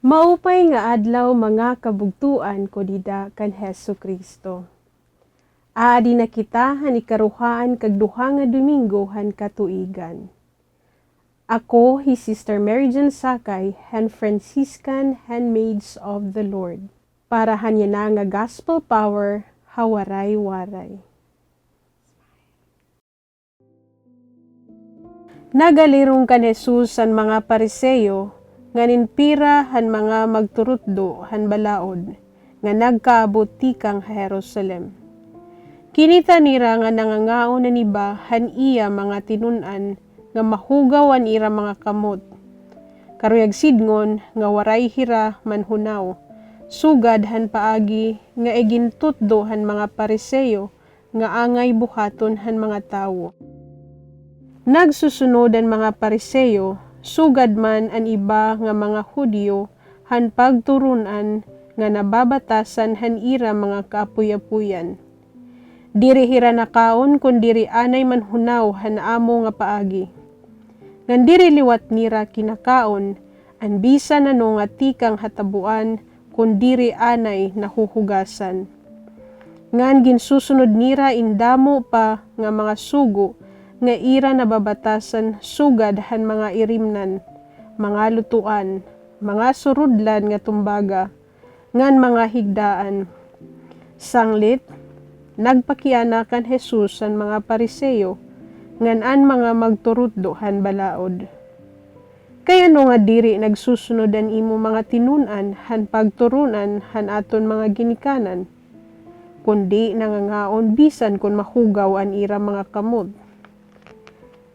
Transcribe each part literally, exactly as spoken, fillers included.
Maupay nga adlaw, mga kabugtoan ko dida kan Hesukristo. Aadi na kita han ikaruhaan kag duha nga Domingo han katuigan. Ako hi Sister Mary Jane Sakay han Franciscan Handmaids of the Lord, para han yana nga Gospel Power ha Waray-Waray. Nagalirong kan Jesus an mga Pariseo ngan an pira han mga magturutdo han balaod nga nagkaabot tikang ha Jerusalem. Kinita nira nga nangangaon an iba han iya mga tinun-an nga mahugaw an ira mga kamot. Karuyag sidngon nga waray hira manhunaw, sugad han paagi nga igintutdo han mga Pariseo nga angay buhaton han mga tawo. Nagsusunod an mga Pariseo, sugad man an iba nga mga Judio, han pagturon-an nga nababatasan han ira mga kaapoy-apoyan. Diri hira nakaon kon diri anay manhunaw han amo nga paagi. Ngan diri liwat nira kinakaon an bisan ano nga tikang ha tabuan kon diri anay nahuhugasan. Ngan ginsusunod nira in damo pa nga mga sugo nga ira nababatasan sugad han mga irimnan, mga lutoan, mga surudlan nga tumbaga, ngan mga higdaan. Sanglit, nagpakiana kan Jesus an mga Pariseo ngan an mga magturutdo han balaod. Kay ano nga diri nagsusunod an imo mga tinun-an han pagturon-an han aton mga ginikanan, kundi nangangaon bisan kon mahugaw an ira mga kamot?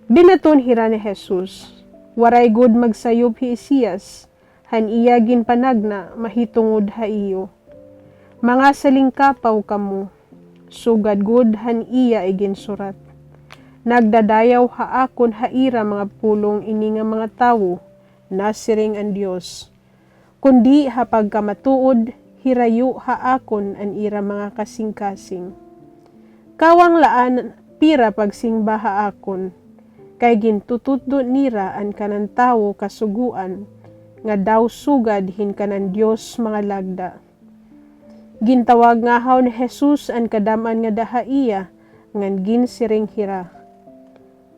Binaton hira ni Jesus, "Waray gud magsayop hi Isaias han iya ginpanagna mahitungod ha iyo. Mga salingkapaw kamo, sugad gud han iya iginsurat. Nagdadayaw ha akon ha ira mga pulong ini nga mga tawo," nasiring an Dios. "Kundi ha pagkamatuod, hirayo ha akon an ira mga kasingkasing. Kawang la an pira pagsingba ha akon, kay gintututdo nira an kanan tawo kasugoan nga daw sugad hin kanan Dios mga lagda." Gintawag ngahaw ni Jesus an kadam-an nga da ha iya, ngan ginsiring hira,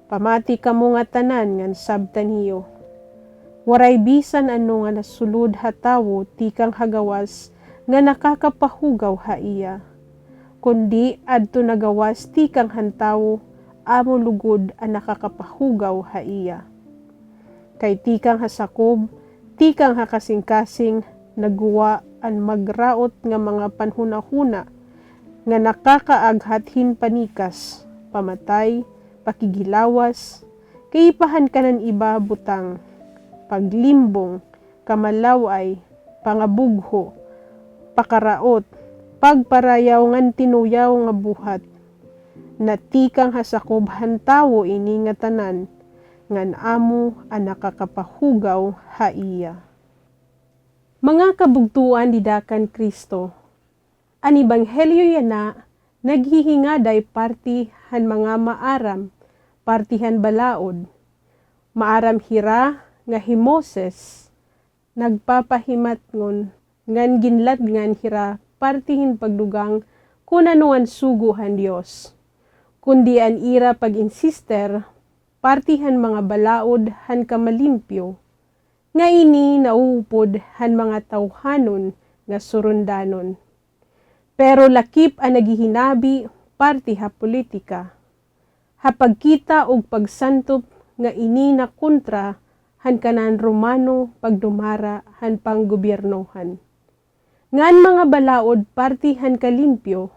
"Pamati kamo ngatanan ngan sabta niyo. Waray bisan ano nga nasulod ha tawo tikang ha gawas nga nakakapahugaw ha iya, kundi adto nagawas tikang han tawo, amo lugod an nakakapahugaw ha iya. Kay tikang ha sakob, tikang ha kasingkasing, naggwa an magraot nga mga panhunahuna nga nakakaaghat hin panikas, pamatay, pakighilawas, kaipahan kanan iba butang, paglimbong, kamalaw-ay, pangabugho, pakaraot, pagparayaw ngan tinuyaw nga buhat. Natikang ha sakob han tawo ini ngatanan, ngan amo an nakakapahugaw ha iya." Mga kabugtoan dida kan Kristo, an ebanghelyo yana naghihingaday parte han mga maaram, parte han balaod. Maaram hira nga hi Moses nagpapahimatngon ngan ginladngan hira parte hin pagdugang kon ano an sugo han Dios, kundi an ira pag-insister parte han mga balaod han kamalimpyo, nga ini nauupod han mga tawhanon nga surundanon. Pero lakip an naghihinabi parte ha politika, ha pagkita ug pagsantop nga ini nakontra han kanan Romano pagdumara han panggobyernohan. Ngan mga balaod parte han kalimpyo,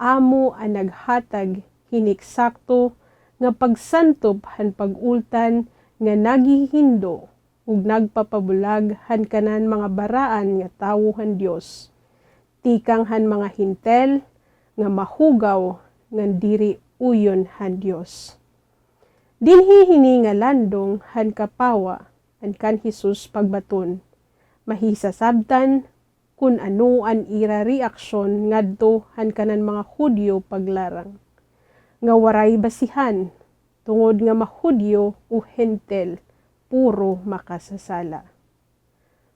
amo an naghatag hin eksakto nga pagsantop han pag-ultan nga naghihindo ug nagpapabulag han kanan mga baraan nga tawo han Dios, tikang han mga Hentil nga mahugaw ngan diri uyon han Dios. Dinhi hini nga landong han kapawa an kan Jesus pagbaton, mahisasabtan kon ano an ira reaksyon ngadto han kanan mga Judio paglarang. nga waray basihan, tungod nga ma-Judio o Hentil, puro makasasala.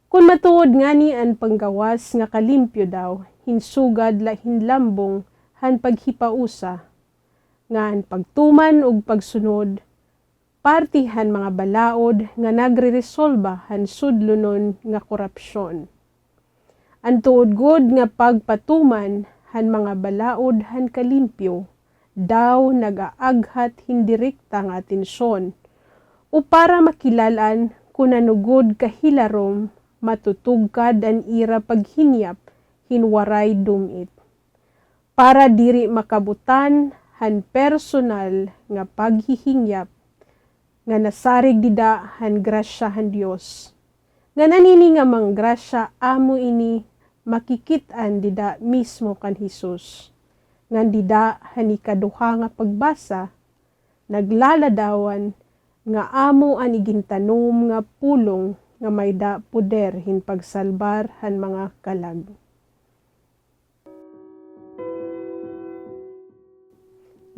Kon matuod ngani an panggawas nga kalimpyo daw hin sugad la hin lambong han paghipausa, nga an pagtuman ug pagsunod parte han mga balaod nga nagreresolba han sudlonon nga korapsyon. An tuod gud nga pagpatuman han mga balaod han kalimpyo daw nag-aaghat hin direkta nga atensyon, o para makilal-an kon ano gud kahilarom matutugkad an ira paghinyap hin waray dum-it, para diri makabutan han personal nga paghihingyap nga nasarig dida han grasya han Dios. Ngan an ini nga mga grasya amo ini makikit-an dida mismo kan Jesus. Ngan dida han ikaduha nga pagbasa, naglaladawan nga amo an igintanom nga pulong nga mayda poder hin pagsalbar han mga kalag.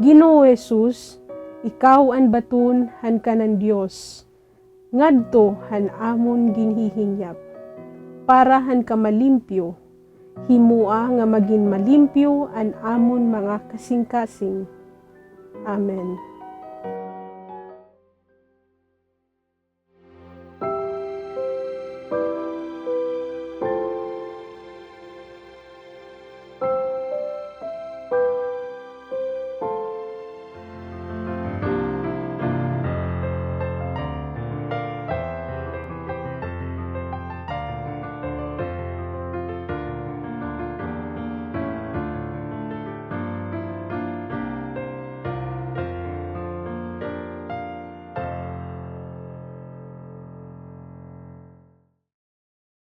Ginoo Jesus, ikaw an baton han kanan Dios, ngadto han amon ginhihingyap. Para han kamalimpyo, himoa nga magin malimpyo an amon mga kasingkasing. Amen.